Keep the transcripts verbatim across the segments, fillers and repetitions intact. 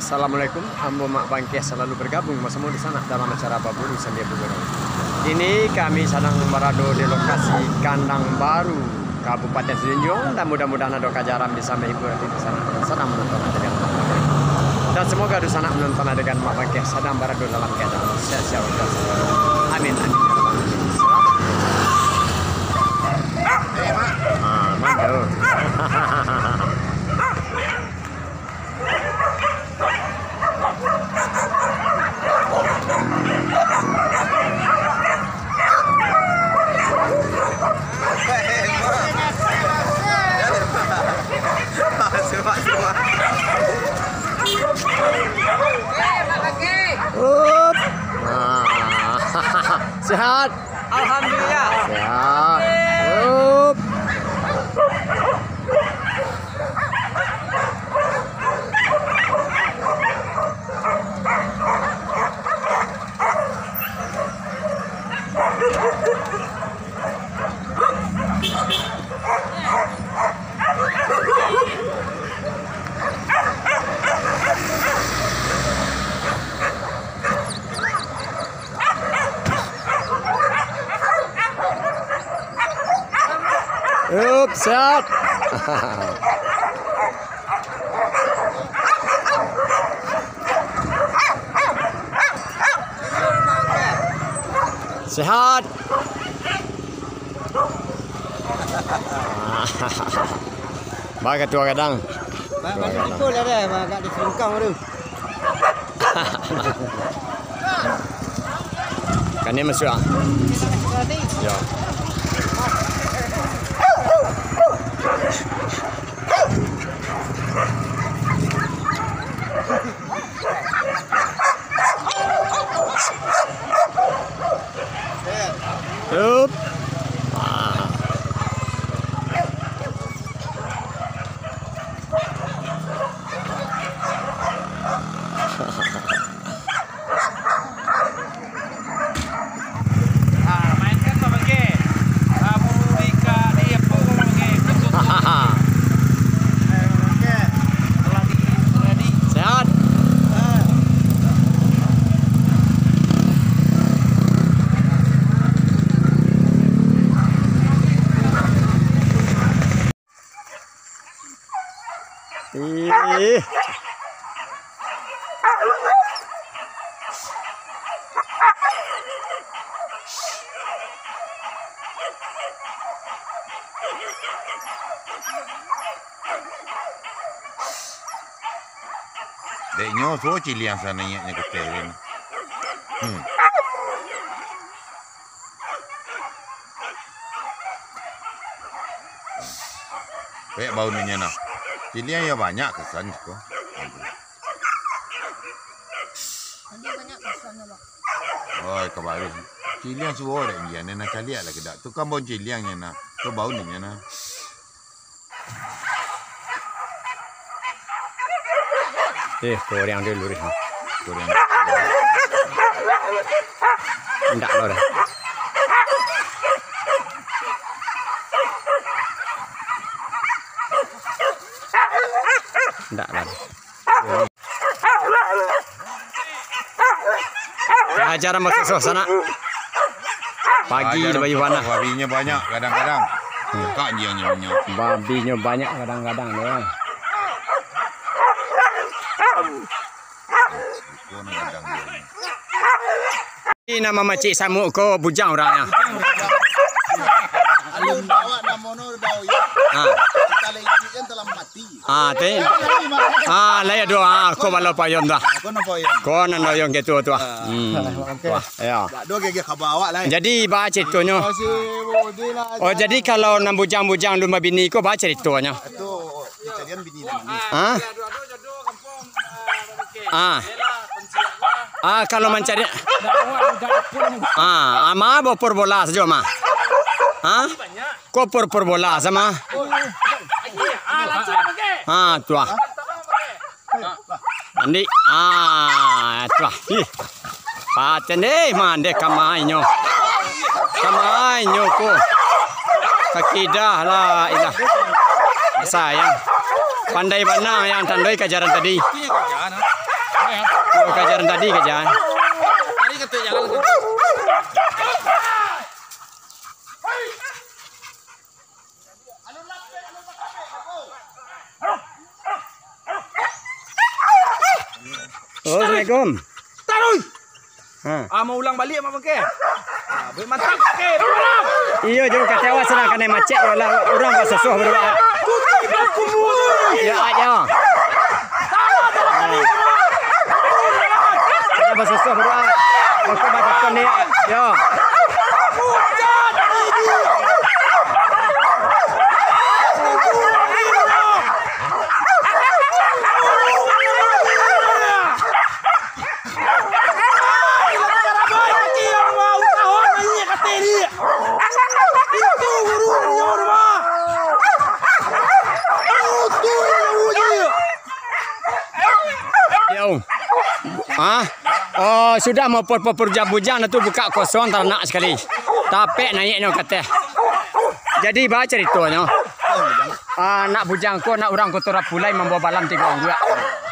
Assalamualaikum, ambo Mak Bangkeh salalu bergabung basamo di sanak dalam acara Babulu Sambia Bagurau. Kini kami sadang barado di lokasi Kandang Baru, Kabupaten Sijunjuang, dan mudah-mudahan ado kajaran bisa menghibur hati di sanak yang sadang menonton adegan Mak Bangkeh. Dan semoga di sanak menonton adegan Mak Bangkeh sadang barado dalam keadaan sehat-sehat walafiat. Amin, amin, ya rabbal alamin. Selamat. Ah, mantap. Up. Nah. Sehat. Alhamdulillah. Sehat. Up. Up, sehat. Sehat. Ba, ketua gadang. Ba, ketua gadang. Betul lah dah, agak di selingkang tu. Kani masuak ah. Yo. Hup. Ah. Ah, mainkan Bang Bangke. Ah, buru di ka-, di apa Bang Bangke? Khusus. Eh, Bang Bangke. Lagi, lagi. Sehat. Ah. Ih. Dek nyo suo ciliang sanaiaknyo kecek kan. Hmm. Pek bau ninyo nah. Ciliang yo banyak kesan ko. Oi, kabaru. Ciliang suo dek injian, nah caliak lah kedak. Tu kan bau ciliang nyo nah. Tu bau ninyo nah. Eh, kurang dia luruih. Kurang. Ndak lah dah. Ndak lah. Ajaran basuo-suo sanak. Pagi ajaran lebih panas. Babinyo banyak kadang-kadang. Hmm. Cakak anjiangnyo banyak. Babinyo banyak kadang-kadang tu kan. Ini nama macik samuk ko bujang urangnya. Alun bawa namo no daun. Ah. Kita lagi kan dalam mati. Ah, te-, ah, lai ado, ah, ko balo payun tu, ah. Ko nan payun. Ko nan payun gitu tu, ah. Hmm. Oke. Wah, ya. Dak ado gagah kaba awak lai. Jadi, ba caritonyo. Masih budi lah. Oh, jadi kalau nan bujang-bujang alun babini ko, ba caritonyo. Itu, carian bini dan bini. Hah? Ah. Ah, kalau mancari, ah, ama bopor bola sajo, mah. Hah? Ko por-por bola sama. Ah, tu ah. Andi, ah, tu ah. Ih. Paten deh, mandeh kamainyo. Kamainyo ko. Kakidah lah, ilah. Sayang. Pandai bana yang tandoi kajaran tadi. Kajaran tadi, kajaran. Tadi kata jalan. Oh, assalamualaikum. Taruih! Ha. Ah, mau ulang baliak, Mak Bangke? Ah, buat mantap, Bangke. Iyo, jauh kata awak sadang kanai macet, yo lah, urang basasuah baduo. Yo, aja. Urang basasuah baduo. Bukan makan ni, yo. Yo. Ah, oh, sudah mau popor bujang-bujang, dah tu bukak kosong, taranak sakali. Tapek naiaknyo ka ateh. Jadi, ba caritonyo. Ah, anak bujang ko, anak urang Koto Rapulai mambawa balam tigo angguak.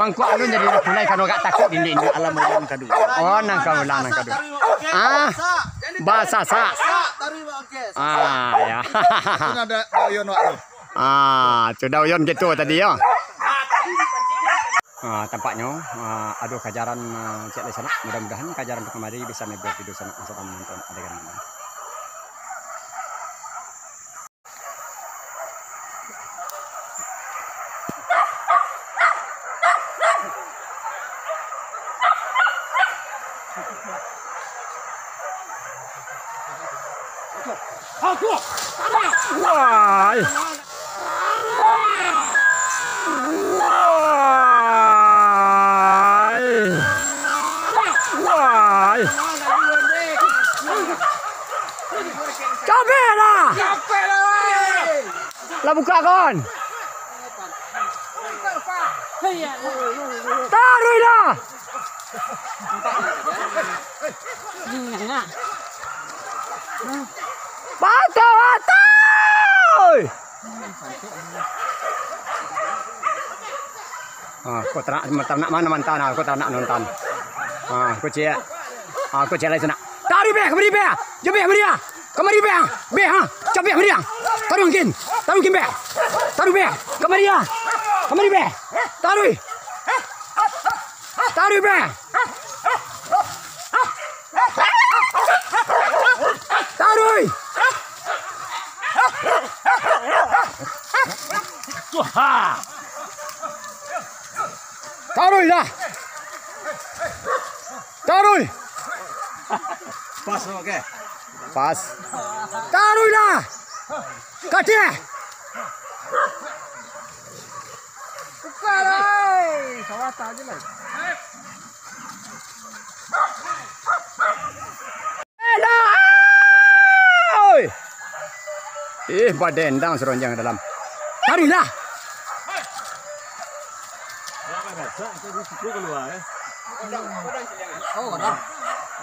Mangko alun jadi Rapulai, karano agak takuik dek indik-indik. Alam urang kaduo. Oh, nan ka ulang, nan kaduo. Ah, basasak. Ah, ya. Itu nada Oyon wak tu. Ah, tu dah Oyon gitu tadi, yo. Ah, tampaknyo, ah, ado kajaran, ah, ciek lai sanak. Mudah-mudahan kajaran tu kamari bisa mahibur kito sanak, masa manonton adegan ini. Wai. Wai. Wai. Capek lah. Lah buka, kawan. Taruih lah. Batua, batua. Ah, ko taranak, taranak ma nan mantah, ah, ko taranak nonton. Ah, ko ciek. Ah, ko ciek lai sanak. Taruih beh, kamari beh. Jo beh, kamari ah. Kamari beh, ah. Beh, ha. Capek kamari ah. Taruih kin. Taruih kin beh. Taruih beh. Kamari ah. Kamari beh. Taruih. Taruih beh. Taruih. Tuha. Taruih lah. Taruih. Pas, oke. Pas. Taruih lah. Ka ateh. Buka lah. Sawah tak aja lah. Oi! Ih, badendang saronjang dalam. Taruih lah.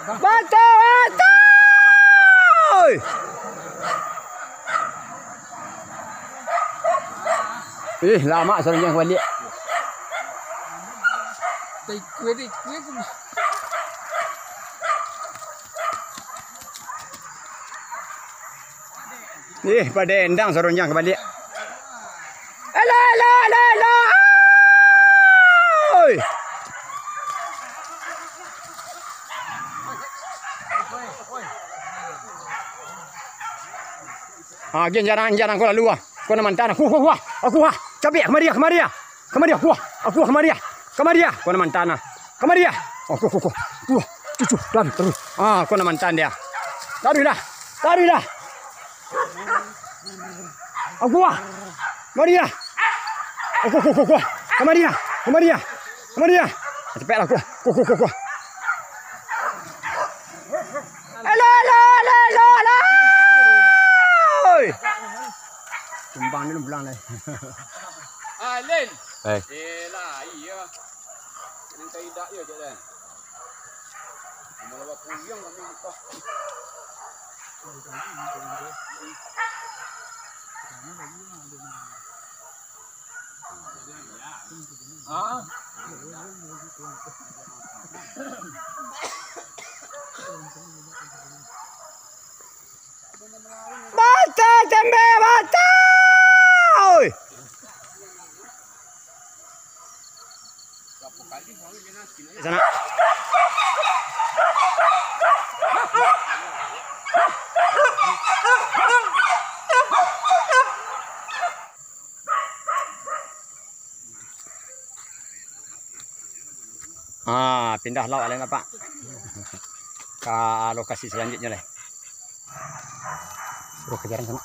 Batua, batua! Ih, lamak saronjang baliak. Ih, badendang saronjang ka baliak. Alah, alah, alah, alah. Oi. Ha, gin jarang, jarang ko lalu ah. Ko nan mantah, aku, aku, aku, aku, ah. Capek, kamari ah, kamari ah. Kamari ah, wah, aku ah, kamari ah. Kamari ah, ko nan mantah nah. Kamari ah. Oh, ko, ko, ko. Wah, cucu, taruih, taruih. Ah, ko nan mantah dia. Taruih lah. Taruih lah. Aku ah. Kamari ah. Oh, ko, ko, ko, ko. Kamari ah. Kamari ah. Kamari ah. Capek lah, ko. Ko, ko, ko, ko. Alah, alah, alah, alah, alah. Oi. Tumbang ni pulang lai. Alin. Eh. Elah, iya. Minta idak je, cak dan. Malah puyang kami nikah. Bata, tembe, bata! Oi! Sana. Ah, pindah lawak lain, Pak. Ka lokasi salanjuiknyo lai. Suruh kajaran sana.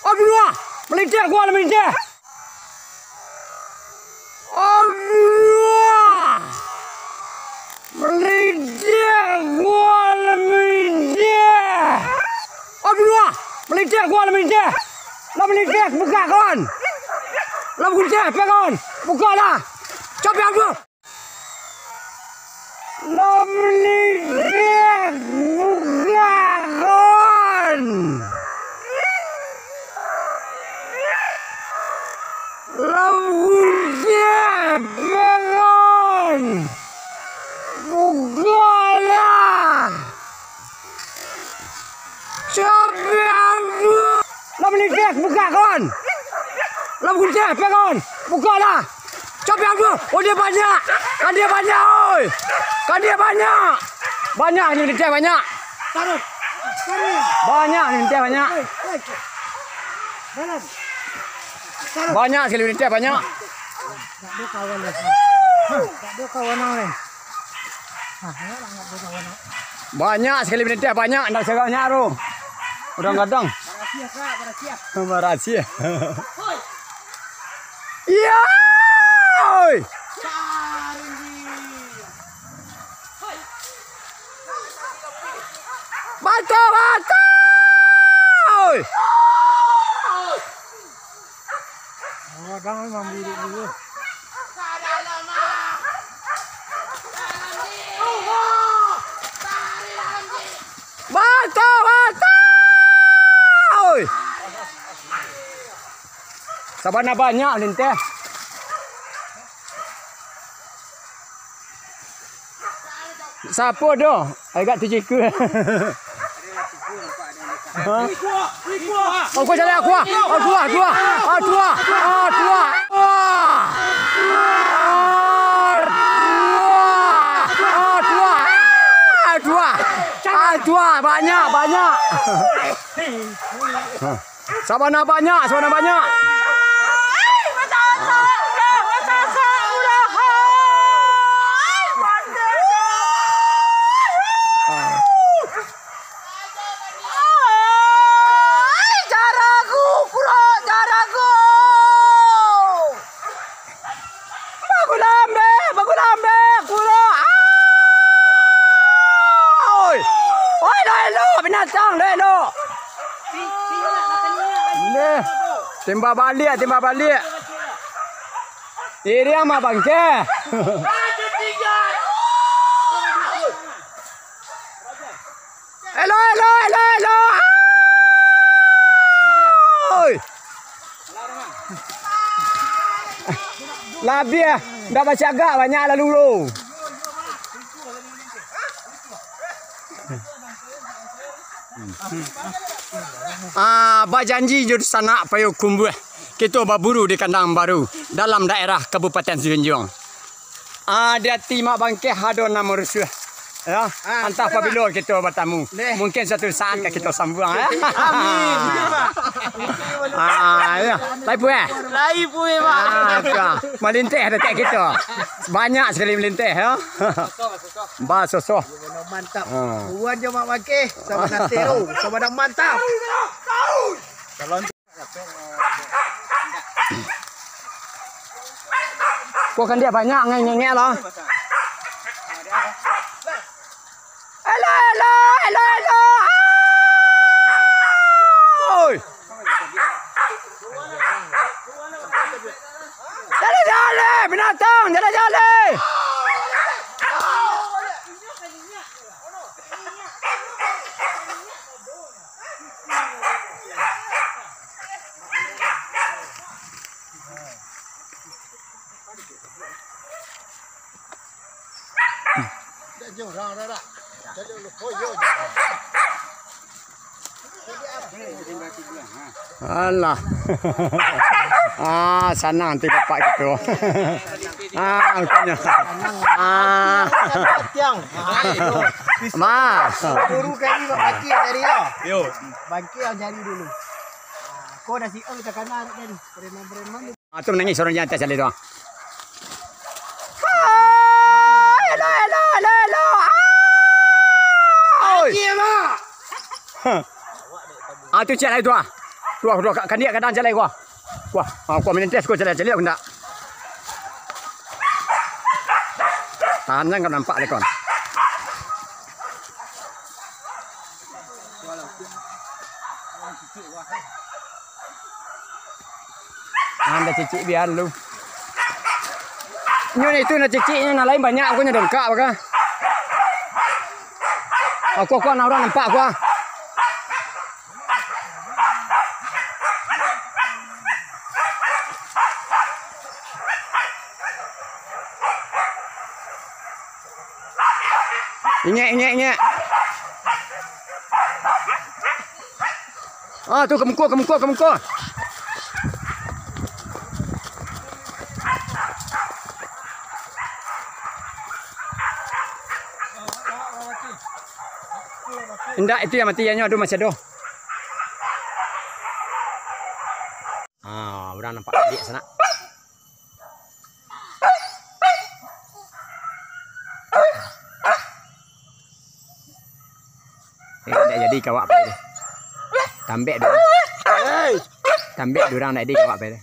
Aduh, ah! Melinteh gua, melinteh! Aduh! Melinteh gua, melinteh! Aduh, ah! Melinteh gua, melinteh! Lah melinteh, buka, kawan! Lah melinteh, pe, kawan! Buka lah! Capek, Abdul! Lah melinteh, buka, kawan! Lah melinteh, kawan! Buka lah! Capek, Abdul! Lah melinteh, buka, kawan! Lah melinteh, pe, kawan! Buka lah! Capek, Abdul! Oh, dia banyak! Kan dia banyak, oi! Kan dia banyak! Banyak ni melinteh, banyak! Taruh! Taruh! Banyak ni melinteh, banyak! Oi, oi! Dalam! Taruh! Banyak sekali melinteh, banyak! Tak ada kawan lagi. Tak ada kawan lagi. Banyak sekali melinteh, banyak, ndak sagaknyo tu. Urang gadang. Barasiah, Kak, barasiah. Barasiah. Iya, oi. Batua, batua, oi. Gadang memang buruk dulu. Batua, batua, oi. Sabana banyak melinteh. Sapo do? Agak tujuh ikua. Ha? Aku cari aku ah. Aku ah, aku ah. Aku ah. Aku ah. Aku ah. Aku ah. Aku ah. Aku ah. Banyak, banyak. Ha. Sabana banyak, sabana banyak. Jaragu, puro jaragu. Bagulambe, bagulambe, kulo. Ah! Oi. Oi, elok-elok, binatang, elok-elok. Deh. Tembak baliak, tembak baliak. Iriang mah bangke. Elok, elok, elok, elok. Oi. Labiah, ndak bacagak banyak lalu tu. Ah, bajanji jo sanak Payokumbuah, kito baburu di kandang baru dalam daerah Kabupaten Sijunjuang. Ah, di ati Mak Bangkeh ado nan marusuah. Ya, ah, antah pabilo kito batamu. Neh. Mungkin suatu saat ka kito sambuang, ya. Amin. Ah, ya. Lai pueh? Lai pueh, Mak. Ah, tu ah. Malinteh dekat kito. Banyak sekali malinteh, ya. Basosoh. Mantap. Ah. Buruan jo Mak Bangkeh. Sama nanti tu. Sama dah mantap. Ko kan dia banyak ngengek lah. Alah, alah. Jaleh, jaleh! Alah. Ah, sanang tu bapak gitu. Ah, rupanya. Ah. Tiang. Ma. Guru kami bak bangkih tadi yo. Yo. Bangkih yang jari dulu. Ah, kau dah si Eng takana kan. Preman-preman. Ah, tu manangih suaro di ateh jaleh tu, ah. Ah, elok, elok, elok, elok. Ah, oi. Mati, Mak. Huh. Ah, tu ciek lai tu, ah. Tu, ah, tu, ah, ka-, kandiak kadang ciek lai, kuah. Kuah. Ah, kuah manentes, kuah ciek lai, ciek lai, kandak. Tahan, jan ka nampak lai, kon. Anda cicik biar lu. Nyo itu na ciciknyo, na lain banyak, aku nyo dongkak baka. Aku, aku anak urang nampak aku ah. Ingek, ingek, ingek. Ah, tu ka muko, ka muko, ka muko. Indak, itu yang mati, yang nyo ado masih ado. Ah, urang nampak baliak sanak. Eh, indak jadi ka awak pai tu. Tambek dek urang. Tambek dek urang, indak jadi ka awak pai tu.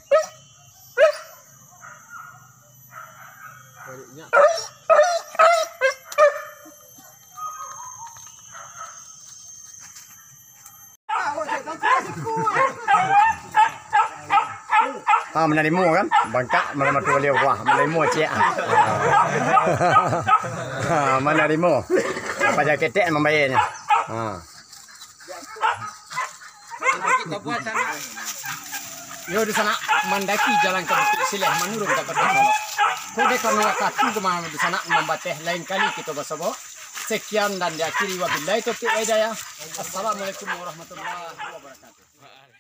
Ah, manarimo kan? Bangkak, mana matu baliau. Wah, manarimo ciek. Ah, manarimo. Paja ketek mambayarnyo. Ah. Yo, di sanak, mandaki jalan ka Bukik Sileh, manurun ka Kota Solok. Kode karano wakatu kama di sanak mambateh, lain kali kito basobok. Sekian dan diakhiri, wabillahi taufiq wa hidayah. Assalamualaikum warahmatullahi wabarakatuh.